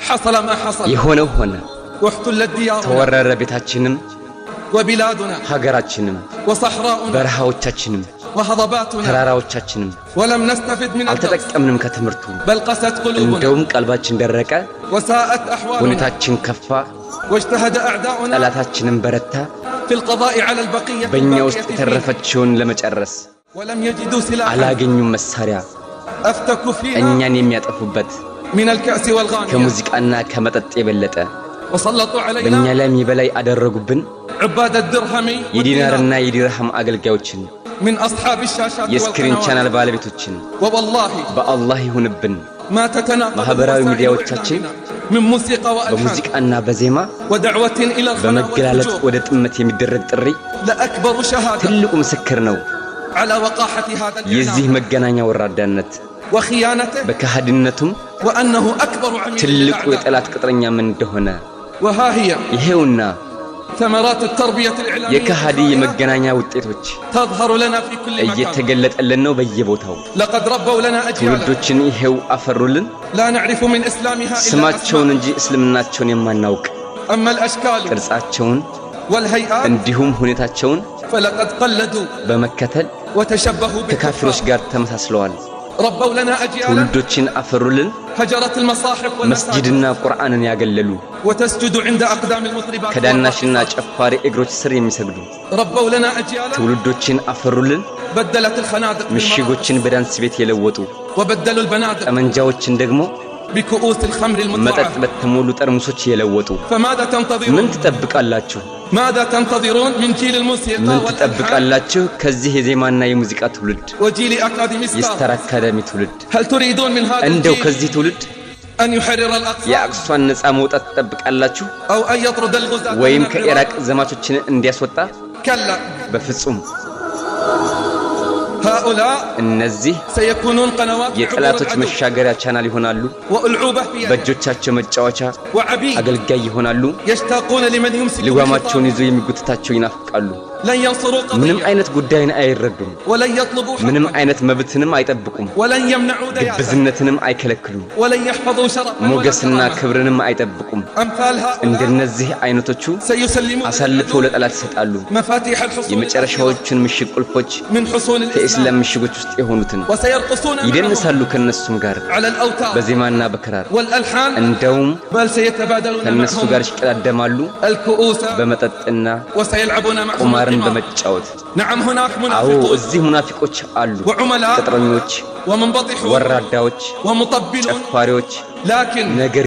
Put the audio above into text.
حصل ما حصل የሆነው ሆነ። واحتلت ديارنا ተወረረ ቤታችንም وبلادنا ሀገራችንም وصحراؤنا በረሃዎቻችንም وهضباتنا ተራራዎቻችንም ولم نستفد من الدرس አልተጠቀምንም ከትምህርቱ። بل قست قلوبنا እንደውም ቀልባችን ደረቀ፣ وساءت أحوالنا ሁኔታችን ከፋ፣ واجتهد أعداؤنا ጠላታችንም በረታ። في القضاء على البقية በእኛ ውስጥ الباقية فينا የተረፈችውን ለመጨረስ ولم يجدوا سلاحا አላገኙም መሳሪያ أفتكوا فينا እኛን የሚያጠፉበት من الكأس والغانية ከሙዚቃና ከመጠጥ የበለጠ وسلطوا علينا በእኛ ላይም የበላይ አደረጉብን። عباد الدرهم والدينار የዲናርና የዲርሃም አገልጋዮችን من أصحاب الشاشات የስክሪን والقنوات ቻናል ባለቤቶችን ووالله በአላህ ይሁንብን። ما تتناقض ማህበራዊ وسائل ሚዲያዎቻችን إعلامنا من موسيقى وألحان በሙዚቃና በዜማ ودعوة إلى الخنا በመገላለጥ والفجور ወደ ጥመት የሚደረግ ጥሪ لأكبر شهادة ትልቁ ምስክር ነው። على وقاحة هذا የዚህ الإعلام መገናኛ ወራዳነት وخيانته በከሃዲነቱም وأنه أكبر عميل ትልቁ للأعداء የጠላት ቅጥረኛ ምን እንደሆነ وها هي ይሄውና ثمرات التربية الإعلامية የከሃዲ الخائنة የመገናኛ ውጤቶች تظهر لنا في كل مكان እየተገለጠልን ነው በየቦታው። لقد ربوا لنا أجيالا ትውልዶችን ይሄው አፈሩልን፣ لا نعرف من إسلامها إلا ስማቸውን أسماء እንጂ እስልምናቸውን የማናውቅ أما الأشكال ቅርጻቸውን والهيئات እንዲሁም ሁኔታቸውን فلقد قلدوا በመከተል وتشبهوا ከካፊሮች بالكفار ጋር ተመሳስለዋል። ربوا لنا أجيالا ትውልዶችን አፈሩልን፣ هجرت المصاحف والمساجد መስጂድና ቁርአንን ያገለሉ وتسجد عند أقدام المطربات ከዳናሽና والراقصات ጨፋሪ እግሮች ስር የሚሰግዱ ربوا لنا أجيالا ትውልዶችን አፈሩልን፣ بدلت الخنادق بالمراقص ምሽጎችን በዳንስ ቤት የለወጡ وبدلوا البنادق ጠመንጃዎችን ደግሞ بكؤوس الخمر መጠጥ المطلعة በተሞሉ ጠርሙሶች የለወጡ። فماذا ምን تنتظرون؟ ትጠብቃላችሁ? ماذا تنتظرون من جيل الموسيقى ምን والألحان ትጠብቃላችሁ ከዚህ የዜማና የሙዚቃ ትውልድ፣ وجيل أكاديمي ستار؟ የስታር አካዳሚ ትውልድ? هل تريدون من هذا እንደው الجيل ከዚህ ትውልድ أن يحرر الأقصى የአቅሷን ነፃ መውጣት ትጠብቃላችሁ? أو أن يطرد الغزاة ወይም من العراق؟ ከኢራቅ ዘማቾችን እንዲያስወጣ? كلا በፍጹም። هؤلاء እነዚህ سيكونون قنوات لعبور የጠላቶች العدو መሻገሪያ ቻናል ይሆናሉ። وألعوبة في يده በእጆቻቸው መጫወቻ وعبيد አገልጋይ ይሆናሉ። يشتاقون لمن يمسك ልጓማቸውን بخطامه ይዞ የሚጎትታቸው ይናፍቃሉ። لن ينصروا ምንም قضية አይነት ጉዳይን አይረዱም። ولن يطلبوا ምንም حقا አይነት መብትንም አይጠብቁም። ولن يمنعوا دياسة ግብዝነትንም አይከለክሉም። ولن يحفظوا شرفا ولا ሞገስና كرامة ክብርንም አይጠብቁም። أمثال هؤلاء እንደነዚህ አይነቶቹ سيسلمون አሳልፈው للعدو ለጠላት ይሰጣሉ። مفاتيح الحصون الأخيرة የመጨረሻዎቹን ምሽግ ቁልፎች من حصون ከኢስላም الإسلام ምሽጎች ውስጥ የሆኑትን وسيرقصون معهم ይደንሳሉ ከነሱም ጋር على الأوتار በዜማና በክራር። والألحان እንደውም بل سيتبادلون ከነሱ معهم ጋር ይሽቀዳደማሉ الكؤوس በመጠጥና وسيلعبون معهم ቁማርን القمار በመጫወት። نعم هناك አዎ منافقون እዚህ ሙናፊቆች አሉ፣ وعملاء ቅጥረኞች፣ ومنبطحون ወራዳዎች፣ ومطبلون ጨፋሪዎች لكن ነገር